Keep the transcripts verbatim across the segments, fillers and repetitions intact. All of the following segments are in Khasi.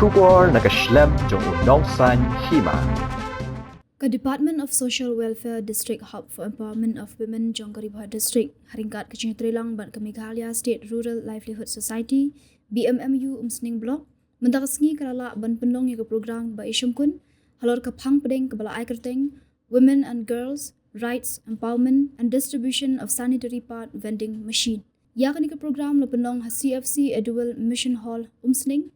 Khubor na ka shlem jong u nongsaiñ hima. Ka Department of Social Welfare District Hub for Empowerment of Women jong ka Ri Bhoi District, ha ryngkat ka jingïatreilang bad ka Meghalaya State Rural Livelihood Society, B M M U Umsning Block, mynta ka sngi ka la lah ban pynlong ïa ka program ba i shongkun halor ka phang pdeng kaba la ai kyrteng Women and Girls, Rights, Empowerment and Distribution of Sanitary Pad Vending Machine. Ïa kane ka program la pynlong ha C F C Edual Mission Hall, Umsning,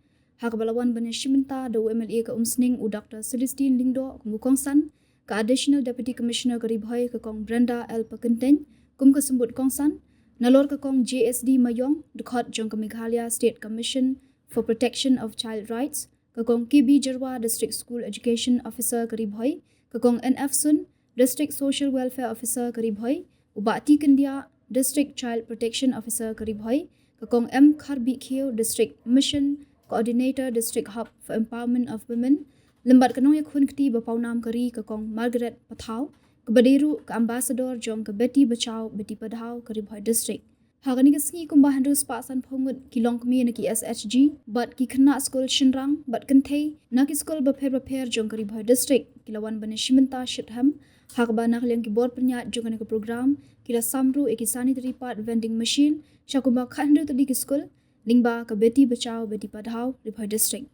ha kaba la wan ban ïashim bynta da u M L A ka Umsning, u Doctor Celestine Lyngdoh, kum u kongsan, ka Additional Deputy Commissioner ka Ri Bhoi, ka Kong Brenda L Pakyntein, kum ka symbud kongsan, nalor ka Kong J S D Mayong, dkhot jong ka Meghalaya State Commission for Protection of Child Rights, ka Kong K B Jyrwa, District School Education Officer ka Ri Bhoi, ka Kong N F Sun, District Social Welfare Officer ka Ri Bhoi, u Bah T Kyndiah, District Child Protection Officer ka Ri Bhoi, ka Kong M Kharbihkhiew, District Mission Coordinator, District Hub for Empowerment of Women, lem bad ka nongïakhun kti ba pawnam ka ri, ka Kong Margaret Pathaw, kaba dei ruh ka Ambassador jong ka Beti Bachao Beti Padhao ka Ri Bhoi District. Ha kane ka sngi kumba hynriew spah sanphew ngut ki longkmie na ki S H G bad ki khynnah skul shynrang bad kynthei na ki skul bapher bapher jong ka Ri Bhoi District ki la wan ban ïashim bynta shitrhem, ha kaba na ka liang ki bor pynïaid jong kane ka program ki la sam ruh ïa ki sanitary pad vending machine sha kumba khathynriew tylli ki skul lyngba ka Beti Bachao Beti Padhao Ri Bhoi District.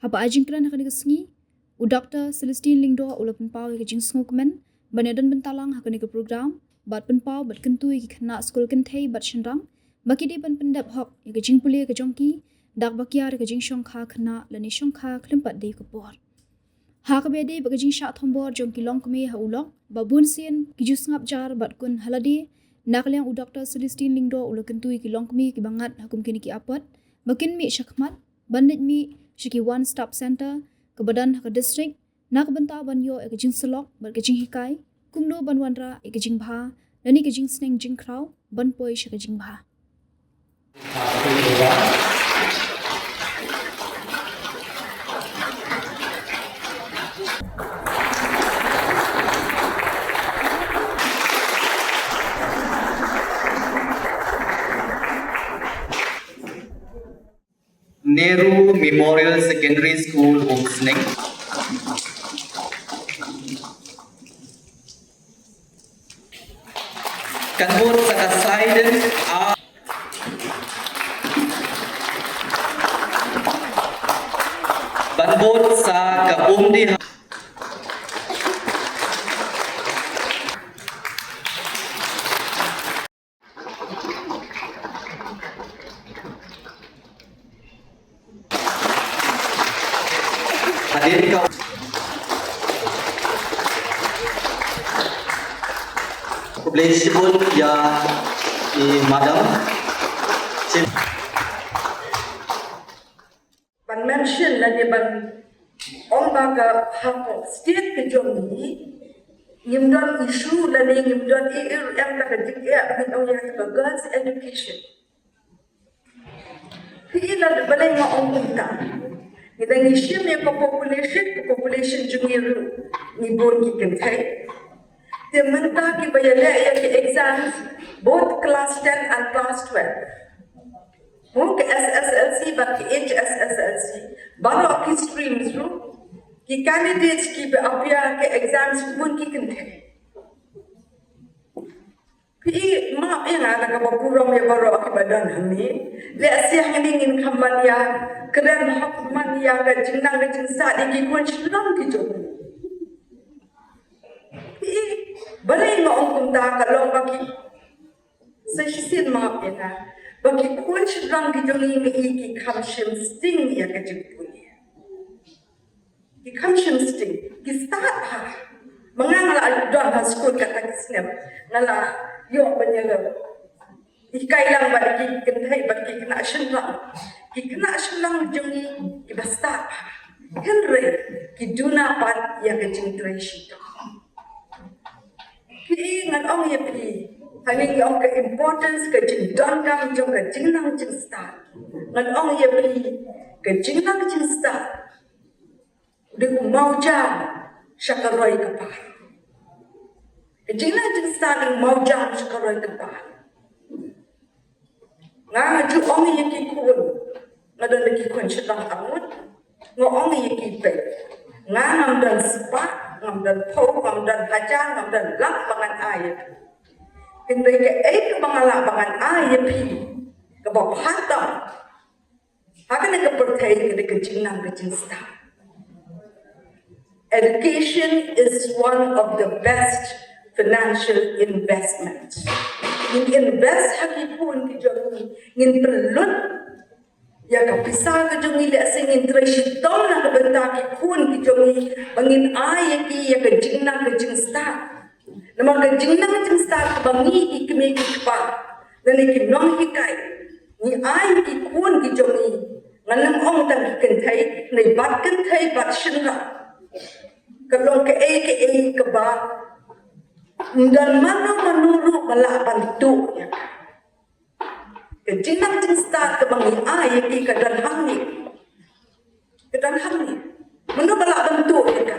Haba ai jingkren ha kane ka sngi, u Doctor Celestine Lyngdoh u la pynpaw ïa ka jingsngewkmen ban ïadon bynta lang ha kane ka program bad pynpaw bad kyntu ïa ki khynnah skul kynthei bad shynrang ba ki dei ban pyndep hok ïa ka jingpule ka jong ki da kaba kiar ïa ka jingshongkha khynnah lane shongkha khlem pat dei ka por. Ha kaba ïadei bad ka jingshah thombor jong ki longkmie ha u lok ba bun sien ki ju sngap jar bad kun ha lade, na ka liang u Doctor Celestine Lyngdoh u la kyntu ïa ki longkmie kiba ngat ha kum kine ki apot ba kin mih shakhmat ban leit mih sha ki One Stop Center kaba don ha ka district na ka bynta ban ïoh ïa ka jingsyllok bad ka jinghikai kumno ban wanrah ïa ka jingbha lane ka jingsneng jingkhraw ban poi sha ka jingbha. Nehru Memorial Secondary School, Umsning. Kan bud sa ka side a, kan bud sa ka umdi. Hadien ka khublei shibun ïa i madam. Ban mention lane ban ong ba ka ha ka state ka jong ngi ngim don issue lane ngim don i, i em ta ka jingeh ba ngin ong ïa ka girls education. Phi i lada balei nga ong kumta. Ngi dang ngi shim ïa ka population, ka population jong ngi ruh ngi bun ki kynthei. Te mynta kiba ïaleh ïa ki exams both class ten and class twelve. Mo ka S S L C bad ki H S S L C. Baroh ki streams ruh ki candidates kiba appear ki exams bun ki kynthei. Phi i map ïa nga na kaba burom ïa baroh kiba don hangne. Lehse hangne ngin kham man ïa kren hok man ïa ka jingnang ka jingstad ïa ki khun shynrang ki jong ngi. Phi i balei nga ong kumta ka long ba ki sa shisien map ïa nga ba ki khun shynrang ki jong ngi nga i ki kham shim sting ïa ka jingpule. Ki kham shim sting, ki stad bha. Ma nga nga la don ha skul kata ki snem. Nga la ïoh ban ïaleh. Hikai lang bad ki kynthei bad ki khynnah shynrang. Ki khynnah shynrang jong ngi kiba stad bha. Hynrei ki duna pat ïa ka jingtrei shitom. Phi i ngan ong ïa phi. Hangne ngi ong ka importance ka jingdonkam jong ka jingnang jingstad. Ngan ong ïa phi ka jingnang jingstad. Dei u mawjam sha ka roi ka par. Ka jingnang jingstad dei u mawjam sha ka roi ka par. Nga nga ju ong ïa ki khun. Nga don da ki khun shynrang arngut. Nga ong ïa ki, peit, nga ngam don spah, ngam don phew, ngam don hajar, ngam don lak ba ngan ai ïa phi. Hynrei kaei kaba nga lah ba ngan ai ïa phi, kaba bha tam ha kane ka pyrthei, ka dei ka jingnang ka jingstad. Education is one of the best financial investment. Ngin invest ha ki khun ki jong ngi, ngin pynlut ïa ka pisa ka jong ngi, lehse ngin trei shitom na ka bynta ki khun ki jong ngi, ba ngin ai ïa ki ïa ka jingnang ka jingstad. Namar ka jingnang jingstad kaba ngi ki kmie ki kpa, lane ki nonghikai, ngi ai ki khun ki jong ngi, ngan ym ong tang ki kynthei, hynrei bad kynthei bad shynrang, ka long kaei kaei kaba ym don mano mano ruh ba lah ban tuh ïa ka. Ka jingnang jingstad kaba ngi ai ïa ki ka don hangne. Ka don hangne. Mano ba lah ban tuh ïa ka?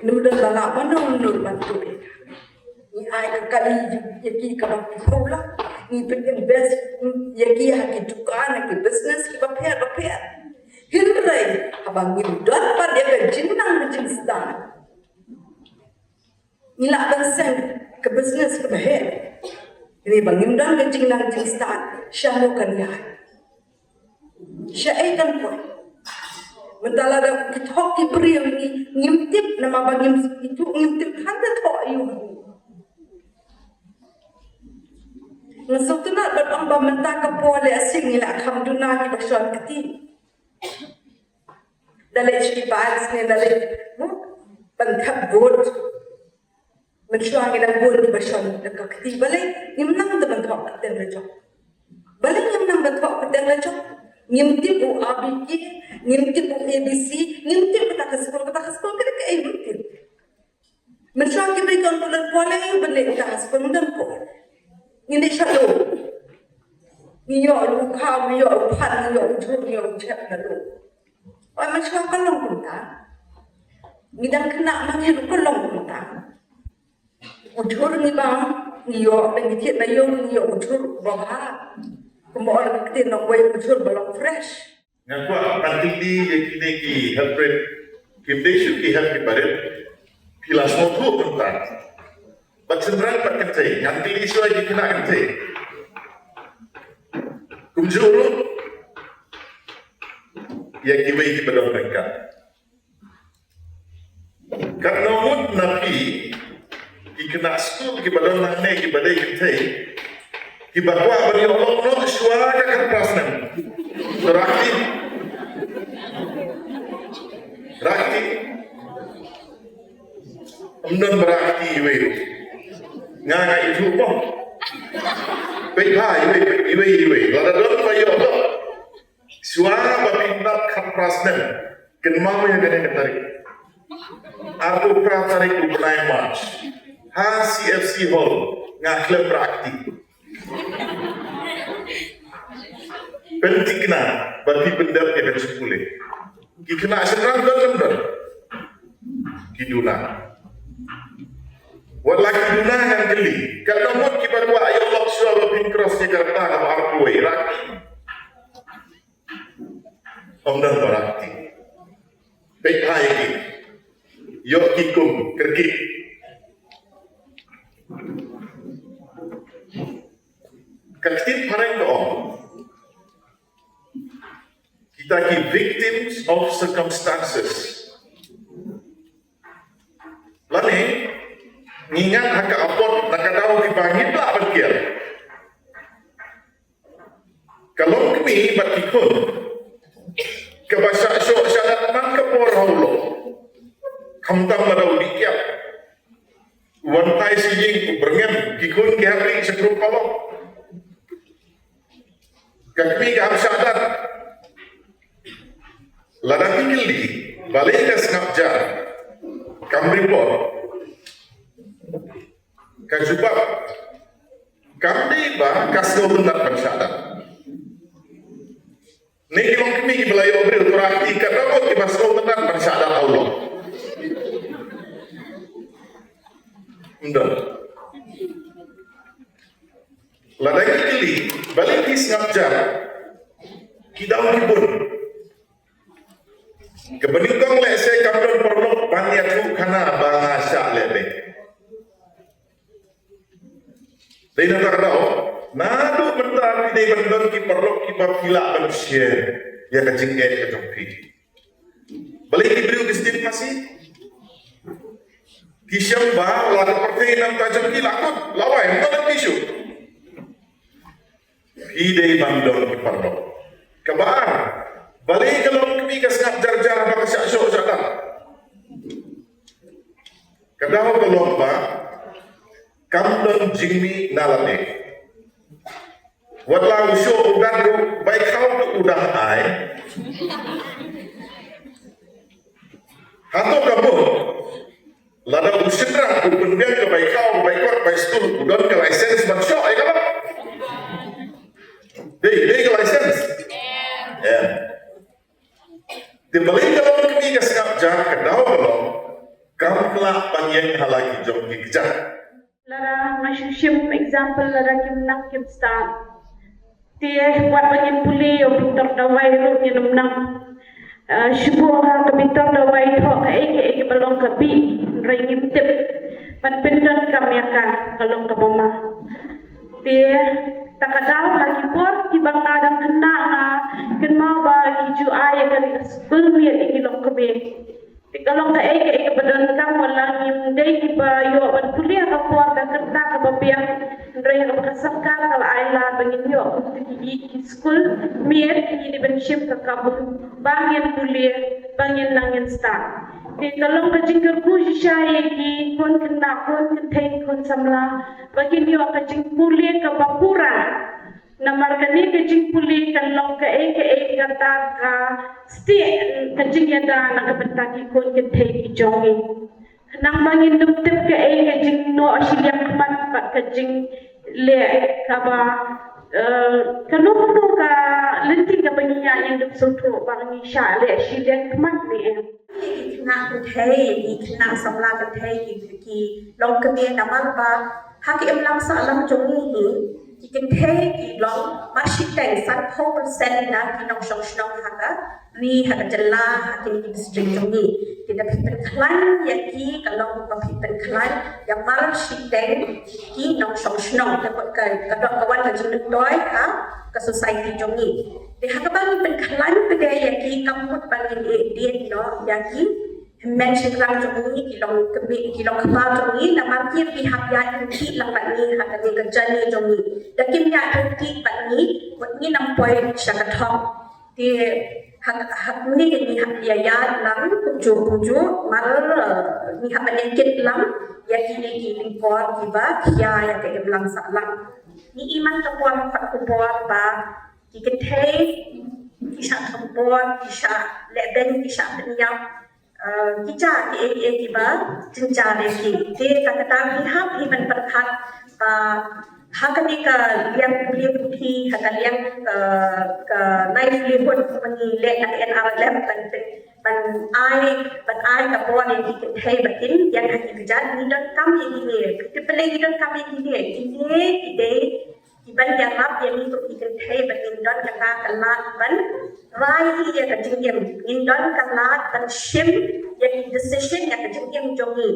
Ym don ba lah mano mano ban tuh ïa ka. Ngi ai ka kali ïa ki kaba phew lak. Ngi pyn-invest ïa ki ha ki dukan, ha ki business kiba pher ba pher. Hynrei haba ngim don pat ïa ka jingnang jingstad, ngi lah ban seng ka business kaba heh. Hynrei ba ngim don ka jingnang jingstad, shano kan ïaid? Shaei kan poi? Mynta lada ki thoh ki briew ïa ngi, ngim tip namar ba ngim ithuh, ngim tip hangta thoh aïu. Nga sngewtynnat bad ong ba mynta ka por lehse ngi la kham duna kiba shong kti. Da leit sha ki bank ne da leit, hmm, ban thep vote. Mynshuwa ngi dang bun kiba shong da ka kti, balei ngim nang da ban thoh kyrteng la jong? Balei ngim nang da thoh kyrteng la jong? Ngim tip u A B K, ngim tip u A B C, ngim tip kata ka skul, kata ka skul ka dei kaei ngim tip. Mynshuwa ki briew ki ong, to leit pule, ban leit kata ka skul, ym don por. Ngin leit sha lum. Ngi ïoh u khaw, ngi ïoh u phan, ngi ïoh u jhur, ngi ïoh u jhep na lum. Oi, mynshuwa ka long kumta. Ngi dang khynnah ma ngi ruh ka long kumta. U jhur ngi bam, ngi ïoh, da ngi thied na ïew ngi ïoh u jhur ba bha. Kumba ong ka ktien nongwei, u jhur ba long fresh. Nga kwah ban kylli ïa kine ki helpmate, kim dei shuh ki help ki barit. Phi la sngewthuh mynta. Bad shynrang bad kynthei, ngan kylli shuwa ïa ki khynnah kynthei. Kumjuh ruh ïa kiwei kiba don ryngkat. Katno ngut na phi ki khynnah skul kiba don hangne kiba dei kynthei, kiba kwah ban ïoh lok noh shuwa ka khatphra snem? To rah kti. Rah kti. Ym don ba rah kti iwei ruh. Nga nga ithuh mo. Peit bha iwei, iwei, iwei. Lada don ba ïoh lok shuwa ba phi nang khatphra snem, kynmaw ïa kane ka tarik. Arphew phra tarik u bnai March, ha C F C Hall, nga khlem rah kti. Pynthikna ba phi pyndep ïa ka jingpule. Ki khynnah shynrang don, don, don. Ki duna. Wat la ki duna ngan kylli. Katno ngut kiba kwah ïoh lok shuwa ba phin cross ïa ka rta kaba arphew wei, rah kti. Ym don ba rah kti. Peit bha ïa ki. Ïoh ki kum kyrkieh. Ka ktien phareng ka ong, kita ki victims of circumstances. Lane ngi ngat ha ka apot na ka daw kiba ngim lah ban kiar. Ka longkmie bad ki khun kaba shah shoh shah dat man ka por ha u lok. Khamtam lada u dih kiad, u wan phai sha ïing u byrngem, ki khun ki hap rieh sha khrup palong. Ka kmie ka hap shah dat. Lada phi kylli balei ka sngap jar, kam report, ka jubab kam dei ba ka sngewtynnat ban shah dat. Ne ki longkmie kiba la ïoh briew, to rah kti, katno ngut kiba sngewtynnat ban shah dat ha u lok? Ym don. Lada ngi kylli balei phi sngap jar, ki daw ki bun. Kaba nyngkong lehse kam don paralok ban ïathuh khana ba nga shah leh beiñ. Dei na kata ka daw, naduh mynta phi dei ban don ki paralok kiba phi lah ban share ïa ka jingeh ka jong phi. Balei ki briew ki sdien Khasi? Ki shem ba la ka pyrthei na bynta jong ki la kut, la wai, ym don tissue. Phi dei ban don ki paralok. Kaba ar, balei ka longkmie ka sngap jar jar ba ka shah shoh shah dap? Ka daw ka long ba kam don jingmih na lade. Wat la u shoh u dang ruh, bai khaw ruh u dang ai. Hato ka mut lada u shynrang u pynbiang ka bai khaw, bai kot, bai skul, u don ka license ban shoh ïa ka lok? Dei, dei ka license. Em. Te balei ka longkmie ka sngap jar? Ka daw ka long kam lah ban ïeng ha la ki jong ki kjat. Lada nga shu shim example, lada kim nang kim stad. Te wat ba ngin pule ïa u bitor dawai ruh ngin ym nang. Eh, shu buh ha ka bitor dawai thoh kaei kaei kaba long ka bih, hynrei ngim tip ban pyndonkam ïa ka, ka long kaba ma. Te ta ka daw ha ki por kiba nga dang khynnah nga kynmaw ba ki ju ai ïa ka skul miet ïa ki longkmie. Te ka long kaei kaei kaba donkam, wat la ngim dei kiba ïoh ban pule ha ka por ka kyrta kaba biang, hynrei ruh ka sorkar ka la ai lad ba ngin ïoh kumta ki, ki skul miet, ngi dei ban shim ka kabu ba ngin pule, ba ngin nang ngin stad. Te ka long ka jingkyrkhu shisha ïa ki khun khynnah, khun kynthei, khun samla, ba kin ïoh ka jingpule kaba pura. Namar kane ka jingpule kan long kaei kaei kata ka stieh ka jingïada na ka bynta ki khun kynthei ki jong ngi. Khnang ba ngin ym tip kaei ka jingnoh shiliang khmat bad ka jingleh kaba, eh, kano kano ka lynti kaba ngi ïa ïeng duk sngewthuh ba ngi shah leh shiliang khmat ne em. Ki khynnah kynthei, ki khynnah samla kynthei, ki, ki longkmie, namar ba ha ka imlang sahlang jong ngi hi, ki kynthei ki long marshiteng sanphew percent na ki nongshong shnong ha ka ri, ha ka jylla, ha kine ki district jong ngi. Te da phi pynkhlaiñ ïa ki ka long ba phi pynkhlaiñ ïa marshiteng ki nongshong shnong. Te ka, ka dok ka wan ka jingmyntoi ha ka society jong ngi. Te ha kaba ngi pynkhlaiñ pat ïa ki, kam mut ba ngin ïeh dien noh ïa ki hynmen shynrang jong ngi, ki longkmie, ki longkpa jong ngi, namar ki, ki hap ïaid ryntih lang bad ngi ha kane ka journey jong ngi. Da kim ïaid ryntih bad ngi, wat ngin ym poi sha ka thong. Te ha, ha, ngi, ngi hap ïa ïaid lang kumjuh kumjuh, mar, eh, ngi hap ban ïa kit lang ïa kine ki lyngkor kiba khia ïa ka imlang sahlang. Ngi i man ka por, ka por ba ki kynthei ki shah kham bor, ki shah leh beiñ, ki shah pynïap, eh, ki jia kiei kiei kiba jynjar ïa ki. Te ta kata ngi hap hi ban pyrkhat ba ha kane ka liang pule puthi, ha ka liang ka, ka livelihood ba ngi leh na N R L M ban, ban ai, ban ai ka bor ïa ki kynthei ba kin ïeng ha ki kjat, ngi donkam ïa kine. Te balei ngi donkam ïa kine? Kine ki dei kiban ïarap ïa ngi kum ki kynthei ba ngin don kata ka lad ban rai ïa ka jingim, ngin don ka lad ban shim ïa ki decision ïa ka jingim jong ngi.